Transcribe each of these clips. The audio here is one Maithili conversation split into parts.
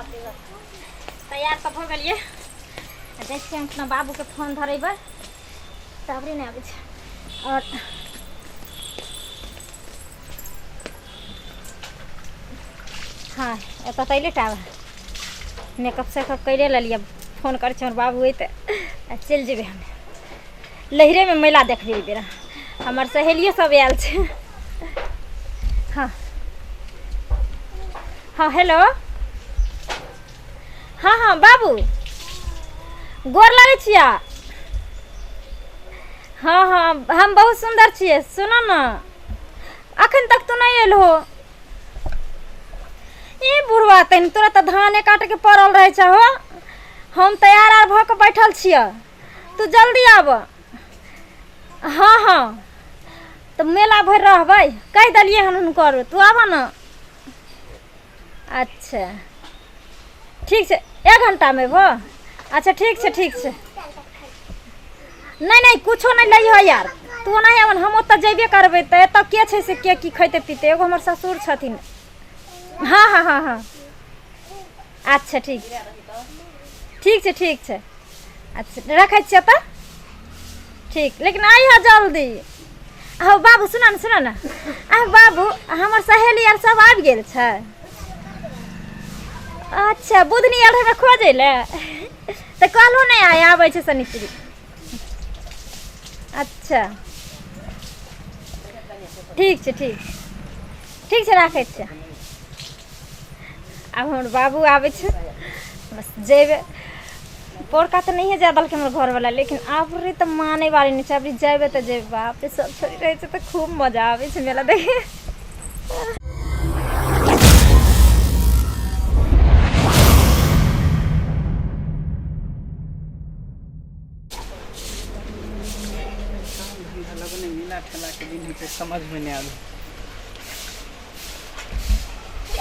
बाप रे बाप, तैयार तऽ भऽ गेलियै। आ जाइ छियै हम अपना बाबूके फोन धरेबै, टावरे नहि आबै छै। आओर हँ, एतऽ तऽ अयलै टावर। मेकअप सेकअप करिए लेलियै, फोन करै छै हमर बाबू अयतै आ चलि जेबै हम लहिरेमे मेला देखबै। एहि बेर हमर सहेलियो सब आयल छै। हँ हँ, हेलो। हँ हँ बाबू, गोर लगै छियै। हँ हँ, हम बहुत सुन्दर छियै। सुनऽ ने, अखन तक तू नहि एलहो। ई बुढ़वा तनि तोरा तऽ धाने काटैके पड़ल रहै छै हो। हम तैयार आर भऽ कऽ बैठल छियै, तू जल्दी आब। हँ हँ, तऽ मेला भरि रहबै, कहि देलियै हन हुनकर। तू आबऽ ने। अच्छा ठीक छै, एक घंटामे अयबहो? अच्छा ठीक छै, ठीक छै। नहि नहि, कुछो नहि लैह यार, तू ओनाही आबऽ ने, हम ओतऽ जेबे करबै। तऽ एतऽ के छै से के की खैतै पीतै? एगो हमर ससुर छथिन। हँ हँ हँ हँ, अच्छा ठीक छै, ठीक छै, ठीक छै। अच्छा रखै छियै तऽ। ठीक, लेकिन अइह जल्दी। आहो बाबू, सुनऽ ने, सुनऽ ने। आह बाबू, हमर सहेली आर सब आबि गेल छै। अच्छा बुधनी आयल रहै खोजै लए, तऽ कहलहुँ नहि आइ आबै छै सनित्री। अच्छा ठीक छै, ठीक ठीक छै, राखै छियै। आब हमर बाबू आबै छै, बस जेबै। पोरका तऽ नहिए जाय देलकै हमर घरवला, लेकिन आब रे तऽ मानै वाली नहि छै। अबरी जेबै तऽ जेबै। बाप रे, सब छोरी रहै छै तऽ खूब मजा आबै छै मेला देखे। लगने मेला ठेला के दिन होइ छै, समझ में नहि आबै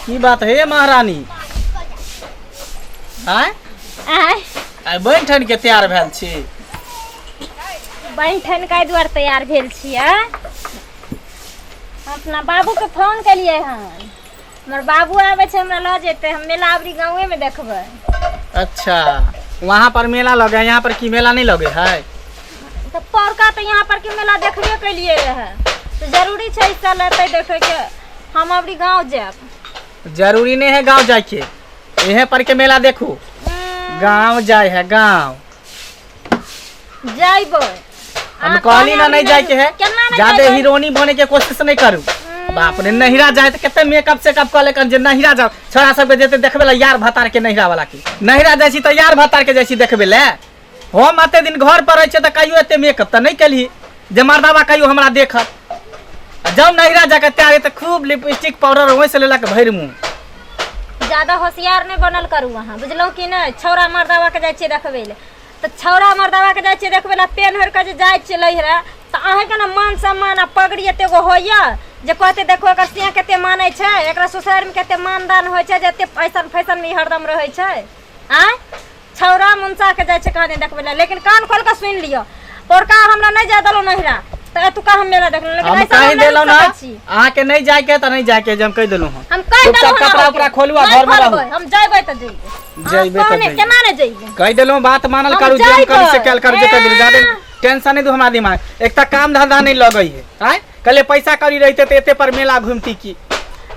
की बात है महारानी। आय आय आइ बनि ठन के तैयार भेल छी? बनि ठन के दुआरे तैयार भेल छियै, हम अपना बाबूके फोन केलियै हन। हमर बाबू आबै छै, हमरा लऽ जेतै। हम मेला अबरी गाँवेमे देखबै। अच्छा, वहाँ पर मेला लगे है, यहाँ पर की मेला नहीं लगे है? तऽ पौरका तऽ यहाँ पर के मेला देखबे केलियै रहए, तऽ जरूरी छै इस साल एतै देखैके? हम अबरी गाँव जायब। जरूरी नहीं है गांव जाके, यहीं पर के मेला देखू। गांव जाए है गांव? जइबै। हम कहली ना नहीं जाए के है। केना नहीं ज्यादा जइबै? हीरोनी बने के कोशिश नहीं करू। बाप रे, नहिरा जाए तो कते मेकअप सेकअप कऽ लेकर जे नहिरा जाओ। छोड़ा सबके जेते देखबे ला यार भतार के, नहिरा वाला के। नहिरा जाइ छी तऽ यार भतार के जाइ छी देखबे ले। हम एते दिन घर पर रहै छियै तऽ कहियो एते मेकअप तऽ नहि केलही जे मर्दाबा कहियो हमरा देखत। आ जब नहिरा जाके तैयार तऽ खूब लिपस्टिक पाउडर ओहि से लेलक भरि मुँह। ज्यादा होशियार नहि बनल करू अहाँ, बुझलहुँ कि नहि? छौड़ा मर्दाबा के जाइ छियै देखबै लए तऽ छौड़ा मर्दाबा के जाइ छियै देखबै लए, पेन ओढ़ि कऽ जे जाइ छियै लहिरा तऽ अहाँके ने मान सम्मान आ पगड़ी एते गो होइए जे कहतै देखो एकर सिंह कते मानै छै, एकरा ससुरारिमे कते मानदान होइ छै जे एते फैशन फैशनमे ई हरदम रहै छै। आँय, छौड़ा मुनसा के जाइ छै कहाँ दिन देखबै लए। लेकिन कान खोल कऽ सुनि लिअ, पोरका हमरा नहि जाय देलहुँ नहिरा तऽ एतुका हम मेला देखलहुँ, लेकिन हम एहि साल कहि हम नहि देलहुँ रुकि ना सकै छी। अहाँके नहि जायके तऽ नहि जायके, जे हम कहि देलहुँ हँ। हम कहि चुपचाप देलहुँ हन कपड़ा अहाँके। उपड़ा खोलू आ नहि घरमे रहू। खोलबै, हम जइबै तऽ जइबै। जइबै तऽ कहने जइबै। केना नहि जइबै? कहि देलहुँ, बात मानल हम करू। जे हम करू से जइबै। कयल करू, जे कहि देलहुँ। जादे एह। टेंशन नहि दू हमरा दिमाग। एक तऽ काम धंधा नहि लगै है। आँय, कहलियै पैसा कौड़ी रहितै तऽ एते पर मेला घुमती की।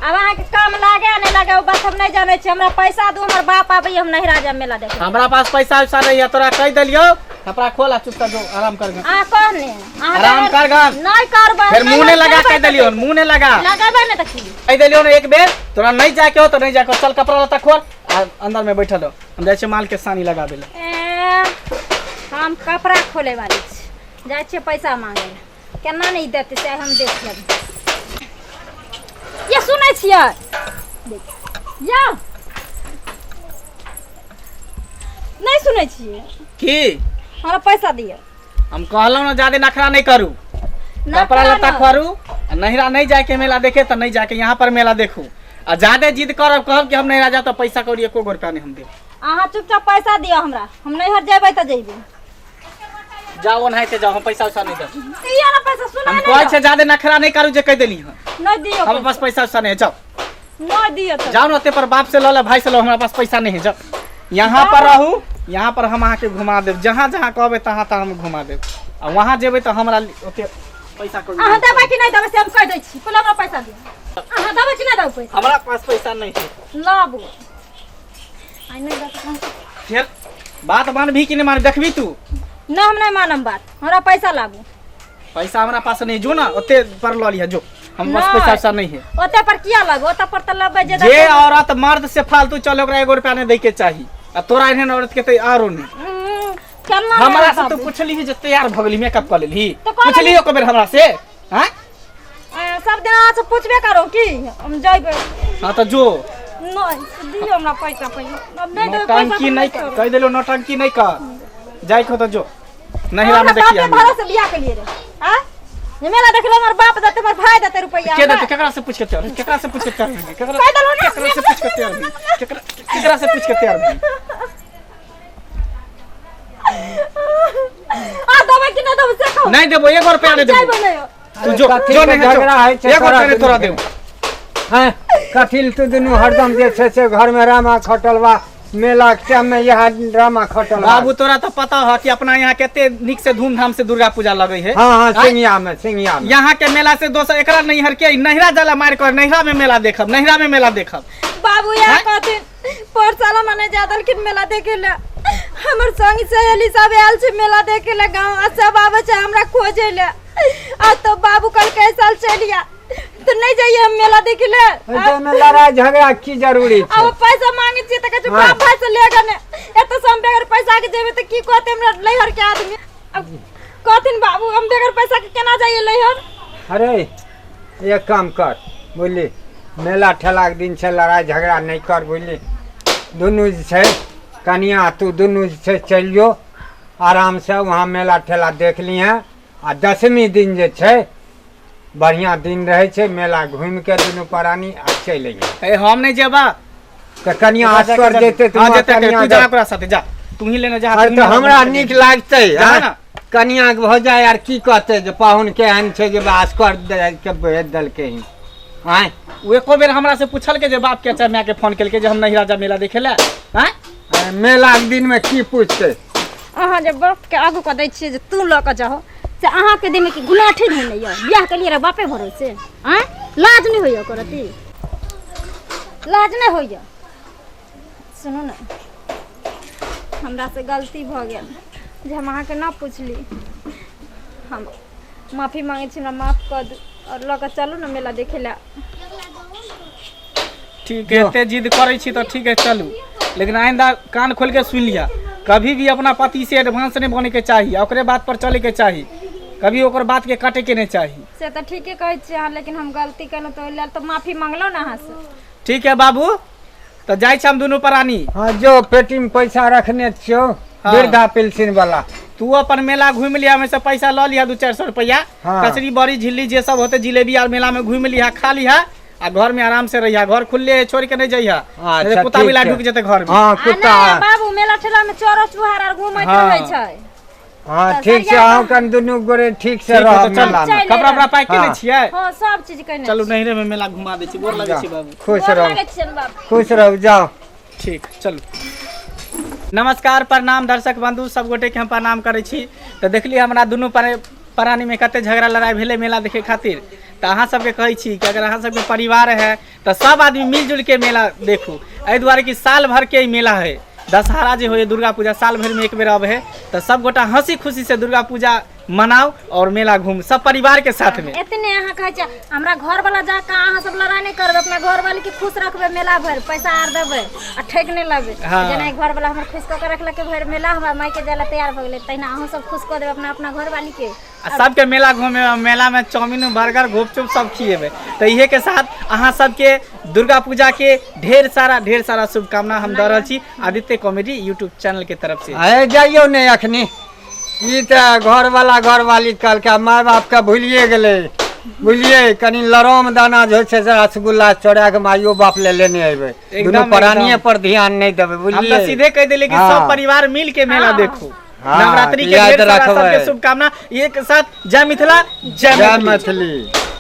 आब अहाँके काम लागे आ नहि लागे ओ बात हम नहि जानै छी। हमरा पैसा दू, हमर बाप आबैए, हम नहिरा जायब मेला देखे। हमरा पास पैसा वैसा नहीं है। तोरा कहि देलियौ, कपड़ा खोल आ चुपचाप जो, आराम कर गन। अहाँ कहने अहाँ आराम कर गन। नहि करबै। फिर मुंह नहीं लगा, जेबै कहि तऽ देलियौ, जेबै। मुंह नहीं लगा। लगेबै नहि तऽ की? कहि देलियौ ने एक बेर, तोरा नहीं जाके हो तो नहीं जाके हो। चल, कपड़ा लत्ता खोल आ अंदर में बैठल हो, हम जाइ छियै माल के सानी लगाबे ला। ए, हम कपड़ा खोले वाली छी, जाइ छियै पैसा मांगे लए। केना नहि देतै से हम देख लेबै। ये सुनै छियै? यौ, नहि सुनै छियै? की? हमरा पैसा दिअ। हम कहलहुँ ने ज्यादा नखरा नहि करू। कपड़ा लत्ता खोरू आ नहिरा नहीं जाके मेला देखे तऽ नहीं जाके, यहाँ पर मेला देखू। आ ज्यादा जिद करब, कहब कि हम नहिरा जाब, तऽ पैसा कौड़ी एको गो रुपया नहीं हम देब। अहाँ चुपचाप पैसा दिअ हमरा, हम नैहर जेबै तऽ जेबै। जाओ ओनाहिते जाओ, हम पैसा वैसा नहीं देब। दिअ ना पैसा, सुना हम नहीं कहै छै ज्यादा नखरा नहीं करू, जे कहि देली हँ। नहीं दियौ। हमरा पास पैसा वैसा नहीं है, जाओ। नहि दिअ तऽ जाओ ना ओते पर बाप से लऽ ले भाई से लऽ हमरा पास पैसा नहीं है जाओ यहाँ पर रहू यहाँ पर हम अहाँके घुमा देब जहाँ जहाँ कहबै तहाँ तहाँ हम घुमा देब आ वहाँ जेबै तऽ हमरा ओते पैसा कौड़ी अहाँ नहीं। देबै कि नहि देबै से हम कहि दै छी पहिले हमरा पैसा दिअ अहाँ देबै कि नहि देबै पैसा हमरा पास पैसा नहीं है लाबू आइ नहि देबै तऽ हम- फिर बात मानबी कि नहीं मान देखबी तू नहि हम नहि मानब बात हमरा पैसा लाबू पैसा हमरा पास नहीं जो ना ओते पर लऽ लिह जो हम पास नहीं। पैसा वैसा नहीं है ओते पर किया लगो ओते पर तऽ लेबै जे जे औरत मर्द से फालतू चले ओकरा एगो रुपया नहीं दै के चाही आ तोरा एहन औरत के तऽ आरो नहीं केना हमरा से तू पूछली जे तैयार भऽ गेली मेकअप कऽ लेली तऽ कऽ पूछली एको बेर हमरा से हाँ सब दिन अहाँ से पूछबे करू की हम जइबै हाँ तऽ जो नहि दियौ हमरा पैसा पहिले अब नहि देबै पैसा नौटंकी तऽ नहीं नहि करब। कह देलो नौटंकी नहीं कर जाय को तो जो नहिरा में हमरा देखिए बापे भरोसे बियाह के लिए रे आ ये मेला देखलो हमर बाप देते हमर भाई देते रुपया के देते केकरा से पूछ के तैयार केकरा से पूछ के तैयार भेली? केकरा कह देलहुँ ने। केकरा से पूछ के तैयार भेली? केकरा केकरा से पूछ के तैयार भेली? आ देबै कि नहि देबै से कहू नहीं देबो एगो रुपया नहीं देबो जाइबो नहि तू जो कथी जो के नहीं जो झगड़ा होइ छै एगो तोरा रुपया नहीं तोरा दुनू देबो हैं कथी लए तू दुनू हरदम जे छै से घरमे रामा खटल बा मेला के टाइम में इएह ड्रामा खटल बा। बाबू तोरा तो पता है कि अपना यहाँ कते निक से धूमधाम से दुर्गा पूजा लगे है हाँ हाँ आँय? सिंगिया में सिंगिया में यहाँ के मेला से दोसर एकरा नैहर के नैहरा जाला मार कर नैहरा में मेला देखब नैहरा में मेला देखब बाबू यहाँ आँय? कहथिन पर साल हम नहि जा देलखिन मेला देखे ले हमर संग सहेली सब आयल छै मेला देखे ले गाँव आ सब आबै छै हमरा खोजे ले आ तो बाबू कहलकै एहि साल चलि आ तऽ नहि जाइए हम मेला देखे ले एहिमे लड़ाई झगड़ा की जरूरी आ छै वो पैसा मांगे छियै तऽ कहै छै हाँ। बाप भाई से लेगा ने एतऽ से हम बगैर पैसा के जेबै तऽ की कहतै हमरा नैहर के आदमी अब कहथिन बाबू हम बगैर पैसा के केना जाइए नैहर अरे एक काम कर बुझली मेला ठेलाके दिन छै लड़ाइ झगड़ा नहि कर बुझली दुनू जे छै कनिया तू दुनू जे छै चलि जो आरामसँ वहाँ मेला ठेला देख लिहें आ दसमी दिन जे छै बढ़िआँ दिन रहै छै मेला घुमिके दुनू प्राणी आ चलि अइहें ए हम नहीं जेबा तऽ कनिया असगर जेतै तऽ हाँ वहाँ जेतै कनिया तू जा ओकरा साथे जा तू ही लेने जा अरे तू ही तऽ लेने हमरा जा। नीक लागतै जा आँय? ना। कनियाके भऽ जाय आर की कहतै जे पाहुन केहन छै जे असगर के भेज देलकै हन आँय ओ एको बेर हमरा से पूछल के जे बाप के चाहे माय के फोन केलके जे हम नैहरा जा मेला देखे ले आँय अरे मेलाके दिनमे की पूछतै अहाँ जे बापके आगू कऽ दै छियै जे तू लऽ कऽ जाहो से अहाँके देहमे कि गुलाठी धोने यऽ बियाह केलियै रहए बापे भरोसे आँय लाज नहि होइए ओकर अथी लाज नहि होइए सुनू ने हमरासँ गलती भऽ गेल जे हम अहाँके नहि पुछली हम माफी मांगै छी हमरा माफ कऽ दू आओर लऽ कऽ चलू ने मेला देखै लए ठीक है एते जिद करै छी तऽ ठीक है चलू लेकिन आइंदा कान खोल के सुन लिया कभी भी अपना पति से एडवांस नहीं बने के चाही आ ओकरे बात पर चले के चाही कभी ओकर बात के काटे के नहीं चाही से तऽ ठीके कहै छियै अहाँ लेकिन हम गलती केलहुँ तऽ ओहि लेल तऽ माफी मांगलहुँ ने अहाँसँ ठीक है बाबू तऽ जाइ छी हम दुनू प्राणी हाँ जो पेटी में पैसा रखने छियौ हाँ। वृद्धा पेंशन वाला तू अपन मेला घूमि लिहा में से पैसा लऽ लिहा 2-4 सौ रुपया हाँ। कचरी बड़ी झिल्ली जे सब होते जिलेबी आर मेला में घूमि लिहा खा लिहा आ घर में आराम से रहिहा घर खुलले है छोड़ के नहीं जइहा अच्छा, नहीं तो कुत्ता ठीक बिला छै। ढुक जेते घर में हाँ आ कुत्ता नहि बाबू मेला ठेला में चोरो चुहार आर घूमैत हाँ। रहै छै हाँ तऽ ठीक छै सरिया अहूँ कन दुनू गोरे ठीक से ठीक है, रहब तऽ चल मेला में चलि कपड़ा उपड़ा पैक केने हाँ। छियै हँ सब चीज केने चलू नैहरे में मेला घुमा दै छी गोर लगै छी बाबू खुश गोर रहू लागै छियनि बाबू खुश रहू जाओ ठीक चलू नमस्कार प्रणाम दर्शक बंधु सब गोटे के हम प्रणाम करै छी तऽ देखलियै हमरा दुनू प्राणीमे कते झगड़ा लड़ाइ भेलै मेला देखै खातिर तऽ अहाँ सबके कहै छी कि अगर अहाँ सबके परिवार है तऽ सब आदमी मिलजुल के मेला देखू एहि दुआरे कि साल भरके ई मेला है दशहरा जे होइए दुर्गा पूजा साल भरिमे एक बेर अबै है तऽ सब गोटा हंसी खुशी से दुर्गा पूजा मनाउ और मेला घूम सब परिवार के साथ में एतने अहाँ कहै छै हमरा घर वाला जाके अहाँ सब लड़ाई नहि करबै अपना घर वाली के खुश रखबै मेला भरि पैसा आर देबै आ ठकि नहि लेबै हाँ। जेना घर वाला हमर खुश कऽ के रखलकै भरि मेला हमरा मायके जाय लए तैयार भऽ गेलै तहिना अहूँ सब खुश कऽ देबै अपना अपना घर वाली के आ सबके मेला घूमे मेला में चाउमीन बर्गर घुपचुप सब खिएबै तऽ इहे के साथ अहाँ सबके दुर्गा पूजा के ढेर सारा शुभकामना हम दऽ रहल छी आदित्य कॉमेडी यूट्यूब चैनल के तरफ से अरे जाइयौ ने अखनी ई तऽ घरवाला घरवाली कहलकै माय बापके भुलिए गेलै बुझलियै कनि लरम दाना जे होइ छै से रसगुल्ला चोरा के माइयो बाप ले लेने अयबै एकदम, दुनू प्राणिये एकदम। पर ध्यान नहि देबै हम तऽ बुझलियै सीधे कहि देलियै कि हाँ। सब परिवार मिल के मेला हाँ। देखू हाँ, नवरात्रि के याद ढेर सारा रखबै। सबके शुभकामना एक साथ जय मिथिला जय जय मैथिली मैथिली।